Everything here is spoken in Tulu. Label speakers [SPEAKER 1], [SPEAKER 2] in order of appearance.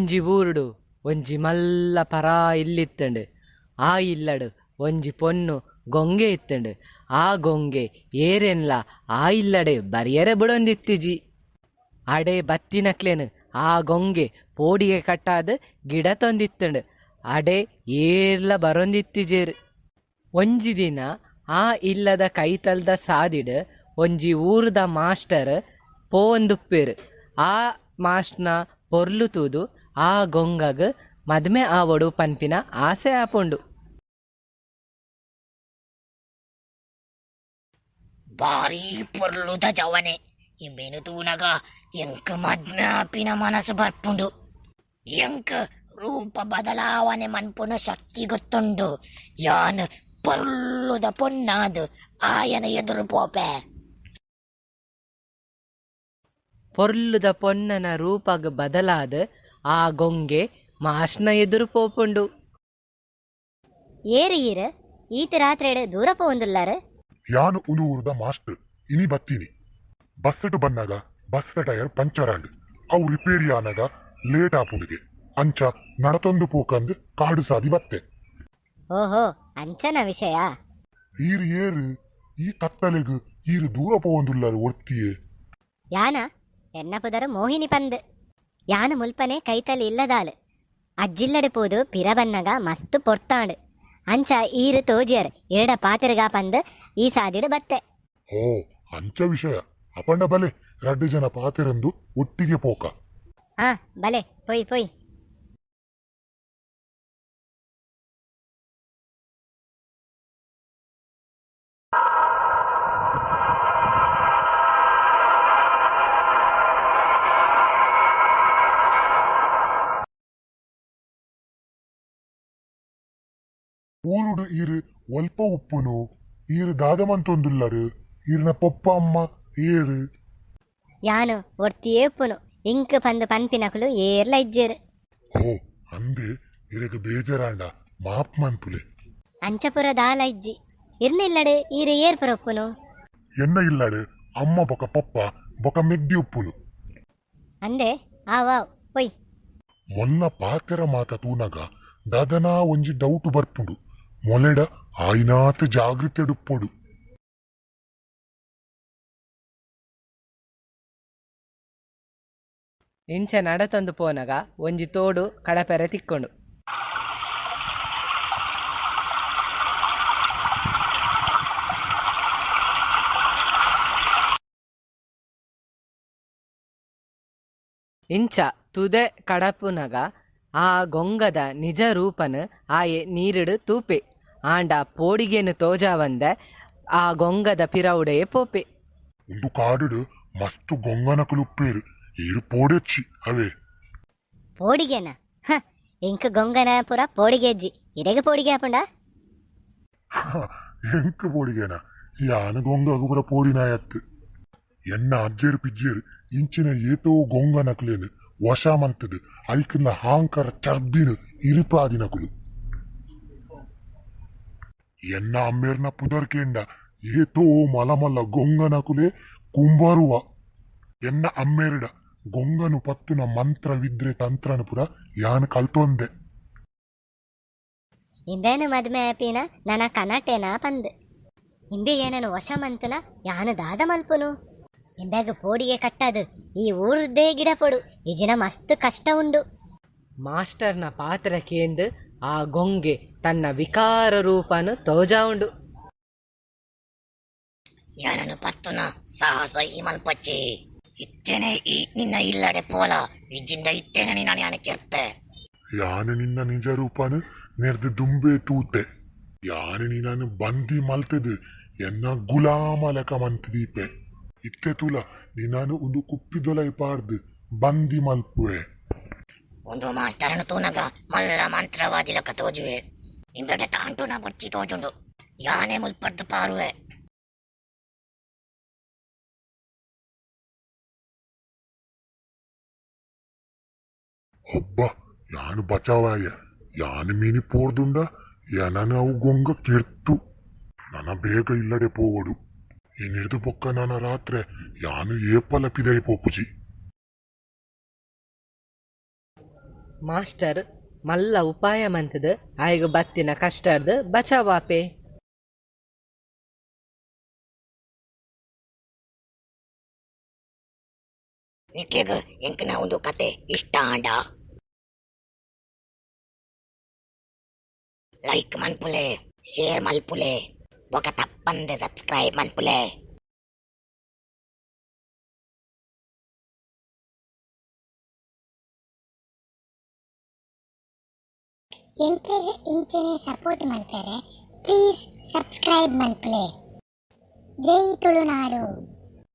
[SPEAKER 1] ಒಂಜಿ ಊರುಡು ಒಂಜಿ ಮಲ್ಲ ಪರಾ ಇಲ್ಲಿತ್ತಂಡ್. ಆ ಇಲ್ಲಡ್ ಒಂಜಿ ಪೊನ್ನು ಗೊಂಗೆ ಇತ್ತಂಡ್. ಆ ಗೊಂಗೆ ಏರೆನ್ಲ ಆ ಇಲ್ಲಡೆ ಬರಿಯರೆ ಬುಡೊಂದಿತ್ತಿಜಿ. ಅಡೆ ಬತ್ತಿನಕ್ಲೆನ್ ಆ ಗೊಂಗೆ ಪೋಡಿಗೆ ಕಟ್ಟಾದ್ ಗಿಡತೊಂದಿತ್ತಂಡ್. ಅಡೆ ಏರ್ಲ ಬರೊಂದಿತ್ತಿಜೆರ್. ಒಂಜಿ ದಿನ ಆ ಇಲ್ಲದ ಕೈತಲ್ದ ಸಾದಿಡ್ ಒಂಜಿ ಊರುದ ಮಾಸ್ಟರ್ ಪೋವೊಂದುಪ್ಪೆರ್. ಆ ಮಾಸ್ಟ್ನ ಪೊರ್ಲು ತೂದು ಆ ಗೊಂಗಗ್ ಮದ್ಮೆ ಆವೊಡು ಪನ್ಪಿನ ಆಸೆ ಆಪುಂಡು.
[SPEAKER 2] ಬಾರೀ ಪೊರ್ಲುದ ಜವನೆ ಇಂಬೆನ್ ತೂನಗ ಎಂಕ್ ಮದ್ಮೆ ಆಪಿನ ಮನಸ್ಸು ಬರ್ಪುಂಡು. ಎಂಕ್ ರೂಪ ಬದಲಾವಣೆ ಮನ್ಪುನ ಶಕ್ತಿ ಗೊತ್ತುಂಡು. ಯಾನ್ ಪೊರ್ಲುದ ಪೊನ್ನಾದ್ ಆಯನ ಎದುರು ಪೋಪೆ.
[SPEAKER 1] ಪೊರ್ಲುದ ಪೊನ್ನನ ರೂಪಗ್ ಬದಲಾದ್ ಆ ಗೊಂಗೆ ಮಾಸ್ಟ್ನ ಎದುರು ಪೋಪುಂಡು.
[SPEAKER 3] ಏರ್ ಈರ್ ಈತ್ ರಾತ್ರೆಡ್ ದೂರ ಪೋವೊಂದುಲ್ಲರ್?
[SPEAKER 4] ಯಾನ್ ಉಂದು ಊರುದ ಮಾಸ್ಟ್ರ್ ಇನಿ ಬತ್ತಿನಿ. ಬಸ್ಸ್ಡ್ ಬನ್ನಗ ಬಸ್ದ ಟೈರ್ ಪಂಚರ್ ಆಂಡ್. ಅವು ರಿಪೇರಿ ಆನಗ ಲೇಟ್ ಆಪುಂಡುಗೆ. ಅಂಚ ನಡತೊಂದು ಪೋಕಂದ್ ಕಾಡ್ ಸಾದಿ ಬತ್ತೆ.
[SPEAKER 3] ಓಹೋ ಅಂಚನ ವಿಷಯ?
[SPEAKER 4] ಈರ್ ಏರ್? ಈ ಕತ್ತಲೆಗ್ ಈರ್ ದೂರ ಪೋವೊಂದುಲ್ಲರ್ ಒರ್ತಿಯೇ?
[SPEAKER 3] ಯಾನ? ಎನ್ನ ಪುದರ್ ಮೋಹಿನಿ ಪಂದ್. ಯಾನ್ ಮುಲ್ಪನೆ ಕೈತಲ್ ಇಲ್ಲದಾಲ್. ಅಜ್ಜಿಲ್ಲಡೆ ಪೋದು ಪಿರ ಬನ್ನಗ ಮಸ್ತ್ ಪೊರ್ತಾಂಡ್. ಅಂಚ ಈರ್ ತೋಜಿಯರ್ ಇರ್ಡ ಪಾತೆರ್ಗ ಪಂದ್ ಈ ಸಾದಿಡ್ ಬತ್ತೆ.
[SPEAKER 4] ಓ ಅಂಚ ವಿಷಯ ಅಪಂಡ ಬಲೆ ರಡ್ಡ್ ಜನ ಪಾತೆರೊಂದು ಒಟ್ಟಿಗೆ ಪೋಕ.
[SPEAKER 3] ಹಾ ಬಲೆ ಪೋಯಿ ಪೋಯಿ.
[SPEAKER 4] ಊರುಡು ಈರ್ ಒಲ್ಪ ಉಪ್ಪುನು? ಈರ್ ದಾದ ಮಂತೊಂದುಲ್ಲರ್? ಈರ್ನ ಪೊಪ್ಪ ಅಮ್ಮ ಏರ್?
[SPEAKER 3] ಯಾನ್ ಒರ್ತಿಯೇ ಉಪ್ಪುನು. ಎಂಕ್ ಪಂದ್ ಪನ್ಪಿನಕುಲು ಏರ್ಲ ಇಜ್ಜೆರ್.
[SPEAKER 4] ಓ ಅಂದೆ ಇರೆಗ್ ಬೇಜಾರಾಂಡ ಮಾಪ್ ಮನ್ಪುಲೆ.
[SPEAKER 3] ಅಂಚ ಪೂರ ದಾಲ ಇಜ್ಜಿ. ಇರ್ನ ಇಲ್ಲಡ್ ಈರ್ ಏರ್ ಪೂರ ಉಪ್ಪುನು?
[SPEAKER 4] ಎನ್ನ ಇಲ್ಲಡ್ ಅಮ್ಮ ಬೊಕ ಪೊಪ್ಪ ಬೊಕ ಮೆಗ್ದಿ ಉಪ್ಪುನು.
[SPEAKER 3] ಅಂದೆ ಆವ್ ಆವ್ ಪೊಯ್.
[SPEAKER 4] ಮೊಲ್ನ ಪಾತೆರ ಮಾತ ತೂನಗ ದಾದನಾ ಒಂಜಿ ಡೌಟ್ ಬರ್ಪುಂಡು. ಮೊಲೆಡ ಆಯಿನಾತ್ ಜಾಗೃತೆಡುಪ್ಪೊಡು.
[SPEAKER 1] ಇಂಚ ನಡತೊಂದು ಪೋನಗ ಒಂಜಿ ತೋಡು ಕಡಪೆರೆ ತಿಕ್ಕುಂಡು. ಇಂಚ ತುದೆ ಕಡಪುನಗ ಆ ಗೊಂಗದ ನಿಜ ರೂಪನ್ ಆಯೆ ನೀರುಡ್ ತೂಪೆ. ಆಂಡ ಪೋಡಿಗೆನ್ ತೋಜಾವಂದೆ ಆ ಗೊಂಗದ ಪಿರವುಡೇ ಪೋಪೆ.
[SPEAKER 4] ಉಂದು ಕಾಡುಡು ಮಸ್ತ್ ಗೊಂಗನಕುಲು ಉಪ್ಪೇರ್ ಈರ್ ಪೋಡೆಚ್ಚಿ ಅವೇ.
[SPEAKER 3] ಪೋಡಿಗೆನ ಹ ಎಂಕ್ ಗೊಂಗನ ಪೂರ ಪೋಡಿಗೆ ಇಜ್ಜಿ ಇರೆಗ್ ಪೋಡಿಗೆ ಆಪುಂಡಾ?
[SPEAKER 4] ಎಂಕ್ ಪೋಡಿಗೆನ ಯಾನ್ ಗೊಂಗಗ್ ಪೂರ ಪೋಡಿನಾಯೆ ಅತ್ತ್. ಎನ್ನ ಅಜ್ಜೆರ್ ಪಿಜ್ಜೆರ್ ಇಂಚಿನ ಏತೋ ಗೊಂಗನಕ್ಲೆನ್ ವಶ ಮಲ್ತ್ದ್ ಐಕ್ನ ಹಾಂಕರ ಚರ್ಬಿನ್ ಇರಿಪಾದಿನಕುಲು. ಎನ್ನ ಅಮ್ಮೆರ್ನ ಪುದರ್ ಕೇಂಡ ಏತೋ ಮಲ ಮಲ್ಲ ಗೊಂಗನಕುಲೇ ಕುಂಬರುವ. ಎನ್ನ ಅಮ್ಮೆರ್ಡ ಗೊಂಗನು ಪತ್ತುನ ಮಂತ್ರ ವಿದ್ರೆ ತಂತ್ರನ್ ಪೂರ ಯಾನ್ ಕಲ್ತೊಂದೆ.
[SPEAKER 3] ಇಂಬೆನ್ ಮದ್ಮೆ ಆಪಿನ ನನ ಕನಟೆನಾ ಪಂದ್. ಇಂಬೆ ಎನನ್ ವಶ ಮಂತ್ನ ಯಾನ್ ದಾದ ಮಲ್ಪುನು? ಇಂಬೆಗ್ ಪೋಡಿಗೆ ಕಟ್ಟಾದ್ ಈ ಊರುರ್ದೇ ಗಿಡಪೊಡು ಇಜಿಂಡ ಮಸ್ತ್ ಕಷ್ಟ ಉಂಡು.
[SPEAKER 1] ಮಾಸ್ಟರ್ನ ಪಾತೆರ ಕೇಂದ್ ಆ ಗೊಂಗೆ ತನ್ನ ವಿಕಾರ ರೂಪನ್ ತೋಜಾವುಂಡು.
[SPEAKER 2] ಎನನ್ ಪತ್ತುನ ಸಾಹಸ ಈ ಮಲ್ಪೊಚ್ಚಿ. ಇತ್ತೆನೆ ಈ ನಿನ್ನ ಇಲ್ಲಡೆ ಪೋಲ ಇಜ್ಜಿಂಡ ಇತ್ತೆನೆ ನಿನನ್ ಯಾನ್ ಕೆರ್ಪೆ.
[SPEAKER 4] ಯಾನ್ ನಿನ್ನ ನಿಜ ರೂಪನ್ ನೆರ್ದ್ ದುಂಬೇ ತೂತೆ. ಯಾನ್ ನಿನನ್ ಬಂದಿ ಮಲ್ತ್ದ್ ಎನ್ನ ಗುಲಾಮ ಲೆಕ ಮಂತ್ ದೀಪೆ. ಇತ್ತೆ ತೂಲ ನಿನನ್ ಉಂದು ಕುಪ್ಪಿದೊಲಯಿ ಪಾಡ್ದ್ ಬಂದಿ ಮಲ್ಪುವೆ.
[SPEAKER 2] ಉಂದು ಮಾಸ್ಟರ್ನ್ ತೂನಗ ಮಲ್ಲ ಮಂತ್ರವಾದಿ ಲೆಕ ತೋಜುವೆ. ಇಂಬೆಡ ತಾಂಟುನ ಬೊರ್ಚಿ ತೋಜುಂಡು. ಯಾನೆ ಮುಲ್ಪರ್ದ್ ಪಾರುವೆ.
[SPEAKER 4] ಅಬ್ಬಾ ಯಾನ್ ಬಚಾವಾಯೆ. ಯಾನ್ ಮಿನಿ ಪೋರ್ದುಂಡ ಎನನ್ ಅವು ಗೊಂಗ ಕೆರ್ತು. ನನ ಬೇಗ ಇಲ್ಲಡೆ ಪೋವೊಡು. ಇನಿರ್ದ್ ಬೊಕ್ಕ ನನ ರಾತ್ರೆ ಯಾನ್ ಏಪಲ ಪಿದಯಿ ಪೋಪುಜಿ.
[SPEAKER 1] ಮಾಸ್ಟರ್ ಮಲ್ಲ ಉಪಾಯ ಮಂತುದು ಆಯ್ಗ್ ಬತ್ತಿನ ಕಷ್ಟರ್ದ್ ಬಚಾವಾಪೆ.
[SPEAKER 2] ನಿಕ್ಲೆಗ್ ಎಂಕ್ನ ಉಂದು ಕತೆ ಇಷ್ಟ ಆಂಡ ಲೈಕ್ ಮನ್ಪುಲೆ, ಶೇರ್ ಮಲ್ಪುಲೆ, ಬೊಕ ತಪ್ಪಂದೆ ಸಬ್ಸ್ಕ್ರೈಬ್ ಮನ್ಪುಲೆ.
[SPEAKER 5] ಎಂಕ್ಲೆಗ್ ಇಂಚನೆ ಸಪೋರ್ಟ್ ಮನ್ಪೆರೆ ಪ್ಲೀಸ್ ಸಬ್ಸ್ಕ್ರೈಬ್ ಮನ್ಪುಲೆ. ಜೈ ತುಳುನಾಡು.